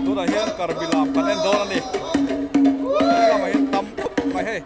Tunah hian karbi lam kan en dawn a ni. He lamah hian tam khawp mai hei.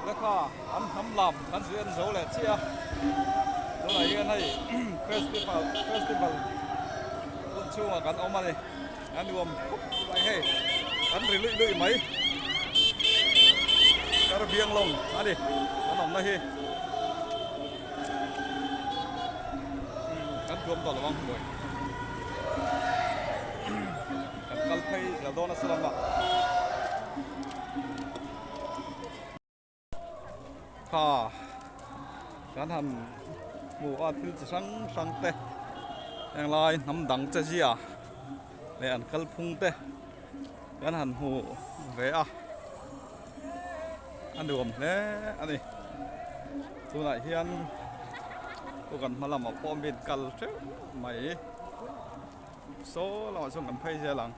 Lekha an hnam lam kan zui an zo leh chiah a, tunah hian hei festival festival hun chhungah kan awm a ni, a nuam khawp mai hei kan ri luih luih mai Karbiang lawng a ni kan awmna hi kan thuam tawh lo ang hmuai kan kal phei zel dawn a salamah. Kha kan han hmu a thil chi hrang hrang te henglai hnam dang che zia leh an kalphung te kan han hmu ve a a nuam hle a ni tunah hian chu kan hma lamah pawh mi an kal teuh mai saw lamah chuan kan phei zel ang.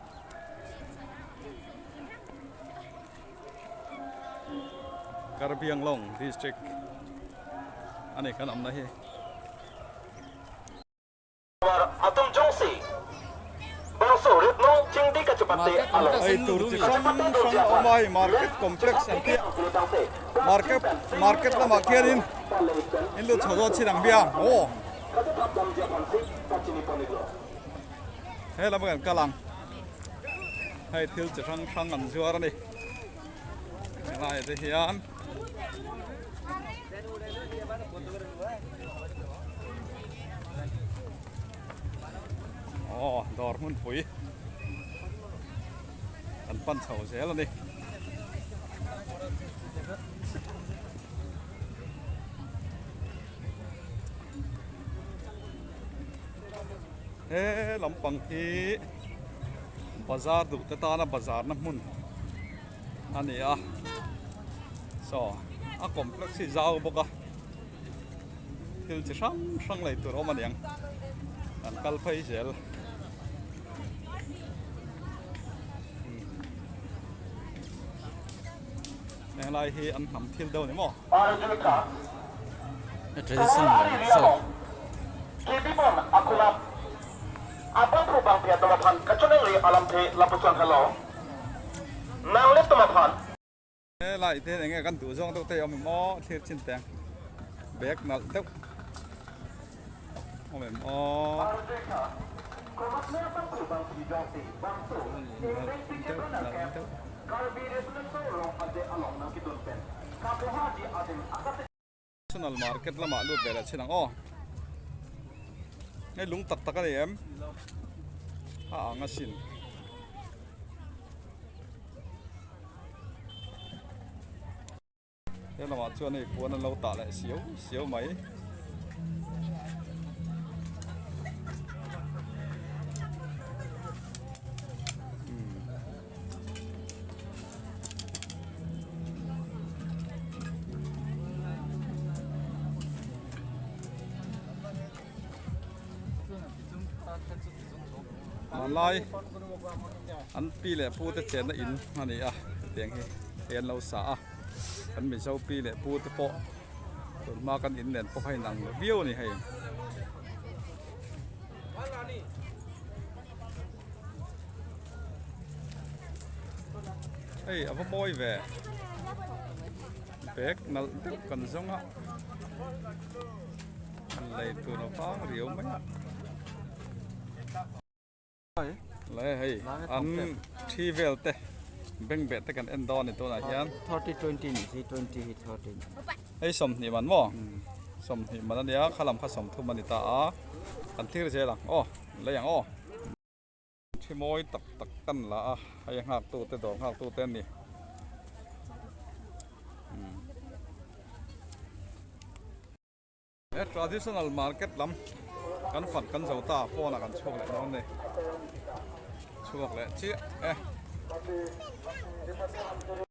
Karbianglong district a ni kan awmna hi. Ei tur chi hrang hrang a awm a hei market complex an tih a market market lamah khianin in lut chho dawn chin ang bia aw he lam kan kal ang. Hei thil chi hrang hrang an zuar a ni helai te hian aw dawr hmunpui kan pan chho zel a ni. He lampang hi bazar duh te tana bazar na hmun a ni a saw a complex hi zau bawk a thil chi hrang hrang lei tur a awm a niang an kal phei zel. Heng lai hi an hnam thil deuh a ni maw? He lai te hian eng nge kan duh zawng deuh te hi a awm em aw thlir chin teng bag nalh deuh awm em aw nalh deuh nalh deuh. National market lamah lut ve leh chin ang aw. Hei lung tak tak a ni em? A ang asin. He lamah chuan hei puan an lo tah leh siau siau mai. Hmanlai an pi leh pu te chenna in a ni a hetiang hi hei an lo sa a kan mizo pi leh pu te pawh tun hma kan in nen pawh a inang lo viau a ni hei. Hei a va mawi ve bag nalh deuh kan zawng a lei tur a vang riau mai a le hei an thi vel te bengbeh te kan en dawn a ni tunah hian hei sawmhnih man maw sawmhnih man a nia khalam kha sawmthum a ni ta a kan thlir zel ang aw lei ang aw. Thi mawi tak tak kan la a, hei a nghak tute dawr nghak tute an ni. He traditional market lam kan fak kan zo ta pawnah kan chhuak leh dawn a ni. Chhuak leh chiah e.